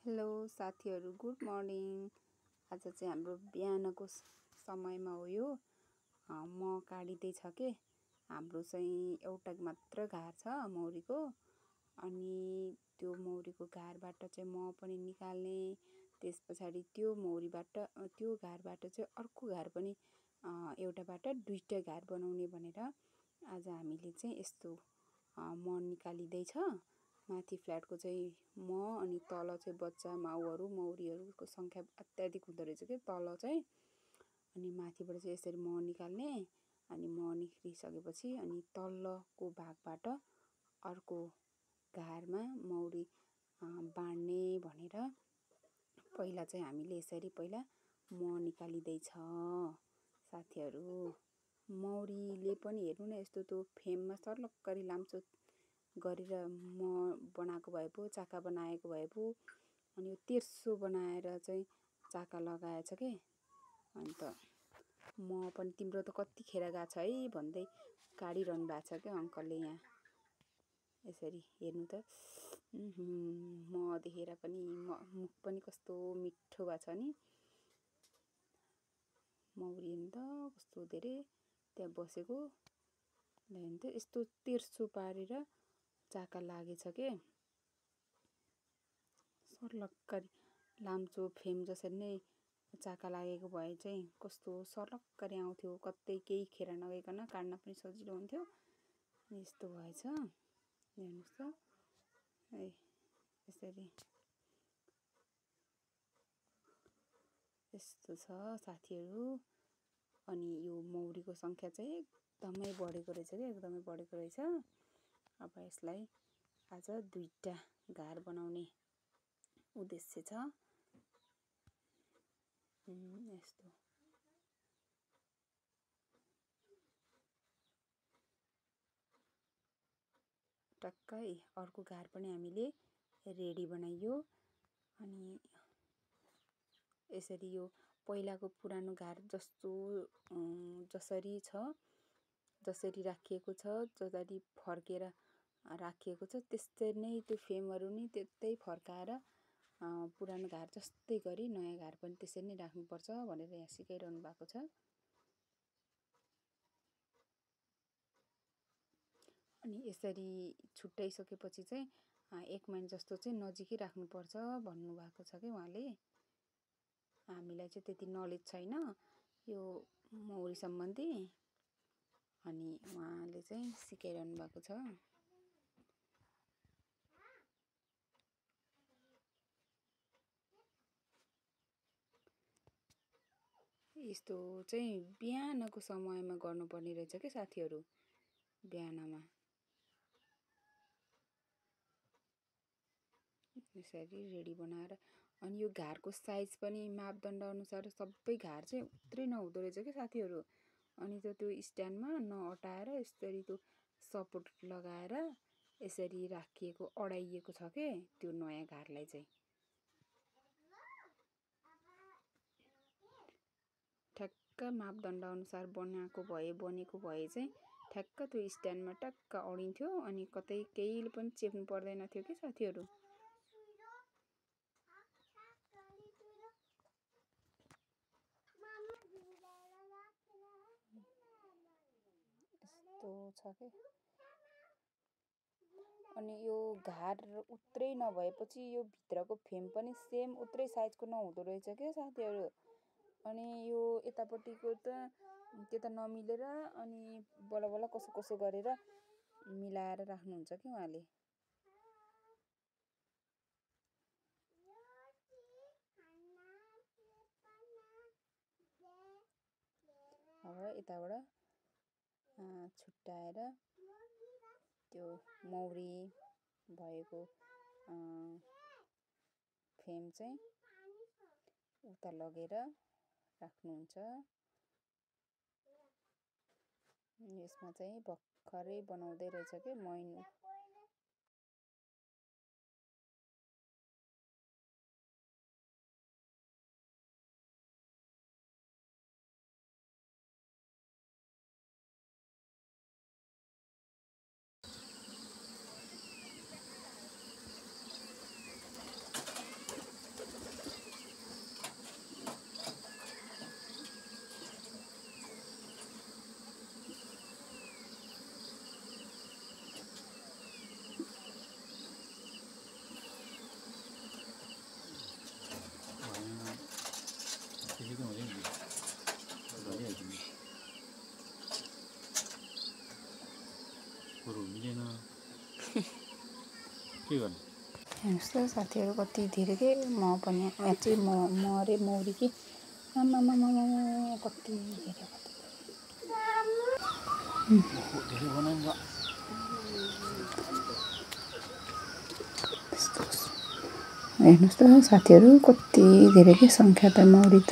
Hello साथीहरू, good morning. आज चाहिँ हाम्रो बिहानको समयमा हो यो। म काटिँदैछ के। हाम्रो चाहिँ एउटा मात्र घार छ मौरीको। अनि त्यो मौरीको घारबाट चाहिँ म पनि निकाल्ने। त्यस पछाडि त्यो मौरीबाट त्यो घारबाट चाहिँ अर्को घार पनि एउटाबाट दुईटा घार बनाउने भनेर आज हामीले चाहिँ यस्तो मह निकालिँदैछ। माथि फ्ल्याटको चाहिँ म अनि तल चाहिँ बच्चा माउहरू मौरीहरूको सङ्ख्या अत्याधिक हुँदो रहेछ कि तल चाहिँ। अनि माथिबाट चाहिँ यसरी मह निकाल्ने। अनि मह निस्किसकेपछि अनि तल्लोको भागबाट अर्को घारमा मौरी बाँड्ने भनेर पहिला चाहिँ हामीले यसरी पहिला मह निकालिँदैछ साथीहरू। मौरीले पनि हेर्नु न यस्तो त्यो फेममा सर्लक्करी लाम्चो गरेर म बनाएको भए पो चाका बनाएको भए पो अनि यो तेर्सो बनाएर चाहिँ चाका लगाएछ के। अन्त म पनि तिम्रो त कतिखेर गएको छ है भन्दै काटिरहनु भएको छ क्या अङ्कलले यहाँ। यसरी हेर्नु त म देखेर पनि मुख पनि कस्तो मिठो भएको छ नि। मौरी हेर्नु त कस्तो धेरै त्यहाँ बसेको हेर्नु त यस्तो तेर्सो पारेर चाका लागेछ के। सर्लक्करी लाम्चो फेम जसरी नै चाका लागेको भए चाहिँ कस्तो सर्लक्करी आउँथ्यो, कतै केही खेर नगइकन काट्न पनि सजिलो हुन्थ्यो। यस्तो भएछ हेर्नुहोस् त है यसरी। यस्तो छ साथीहरू। अनि यो मौरीको सङ्ख्या चाहिँ एकदमै बढेको रहेछ क्या, एकदमै बढेको रहेछ। अब यसलाई आज दुईटा घार बनाउने उद्देश्य छ। यस्तो टक्कै अर्को घार पनि हामीले रेडी बनाइयो। अनि यसरी यो पहिलाको पुरानो घार जसरी छ, जसरी राखिएको छ, जसरी फर्केर राखिएको छ त्यस्तै नै त्यो फेमहरू नि त्यस्तै फर्काएर पुरानो घार जस्तै गरी नयाँ घार पनि त्यसरी नै राख्नुपर्छ भनेर यहाँ सिकाइरहनु भएको छ। अनि यसरी छुट्याइसकेपछि चाहिँ 1 महिना जस्तो चाहिँ नजिकै राख्नुपर्छ भन्नुभएको छ कि उहाँले। हामीलाई चाहिँ त्यति नलेज छैन यो मौरी सम्बन्धी। अनि उहाँले चाहिँ सिकाइरहनु भएको छ। यस्तो चाहिँ बिहानको समयमा गर्नुपर्ने रहेछ के साथीहरू। बिहानमा यसरी रेडी बनाएर अनि यो घारको साइज पनि मापदण्ड अनुसार सबै घार चाहिँ उत्रै नहुँदो रहेछ के साथीहरू। अनि त्यो स्ट्यान्डमा नअटाएर यसरी त्यो सपोर्ट लगाएर यसरी राखिएको अडाइएको छ के त्यो नयाँ घारलाई चाहिँ। ठ्याक्क मापदण्ड अनुसार बनेको भए चाहिँ ठ्याक्क त्यो स्ट्यान्डमा टक्क अडिन्थ्यो अनि कतै केहीले पनि चेप्नु पर्दैन थियो कि साथीहरू। यस्तो छ के। अनि यो घार उत्रै नभएपछि यो भित्रको फेम पनि सेम उत्रै साइजको नहुँदो रहेछ के साथीहरू। अनि यो यतापट्टिको त त्यता नमिलेर अनि बल्ल कसो गरेर मिलाएर राख्नुहुन्छ कि उहाँले। अब यताबाट छुट्याएर त्यो मौरी भएको फेम चाहिँ उता लगेर राख्नुहुन्छ। यसमा चाहिँ भर्खरै बनाउँदै रहेछ कि महिना। के गर्नु हेर्नुहोस् त साथीहरू कति धेरै के म पनि यहाँ चाहिँ म अरे मौरी कि आमामा कति धेरै धेरै बनाउनु हेर्नुहोस् त साथीहरू कति धेरै के सङ्ख्या त मौरी त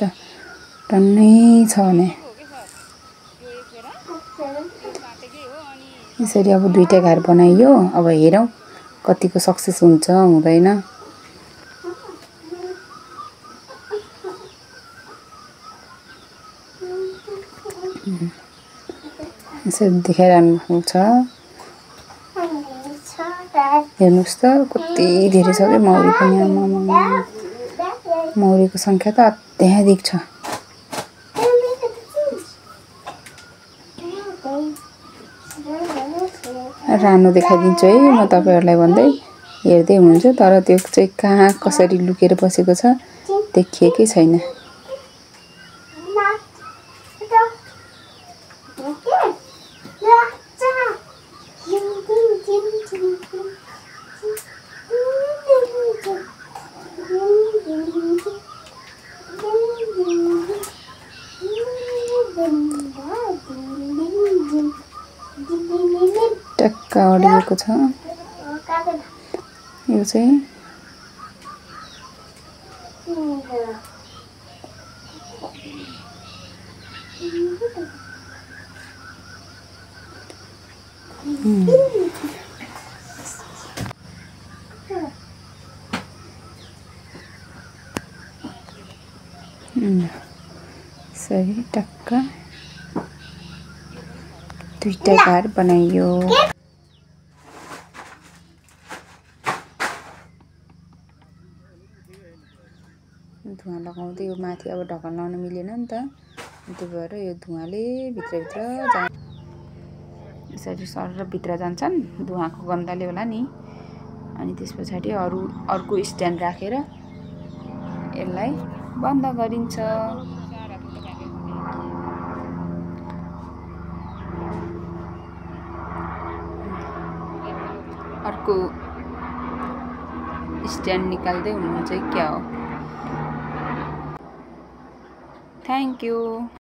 टन्नै छ भने यसरी अब 2टा घर बनाइयो। अब हेरौँ कतिको सक्सेस हुन्छ हुँदैन। यसरी देखाइरहनु छ। हेर्नुहोस् त कति धेरै छ क्या मौरी पनि। मौरीको सङ्ख्या त अत्याधिक छ। रानो देखाइदिन्छु है म तपाईहरुलाई भन्दै हेर्दै हुनुहुन्छ। तर त्यो चाहिँ कहाँ कसरी लुकेर बसेको छ देखिएकै छैन। टक्का अडिएको छ यो चाहिँ। सही टक्का 2टा घर बनाइयो। धुवा लगाउँदै यो माथि अब ढकन लाउन मिलेन नि त। त्यो भएर यो धुवाले भित्रभित्र यसरी सर भित्र जान्छन् धुवाको गन्धले होला नि। अनि त्यसपछि अर्को स्ट्यान्ड राखेर यसलाई बन्द गरिन्छ। अर्को स्ट्यान्ड निकाल्दै हुनुहुन्छ क्या हो। Thank you.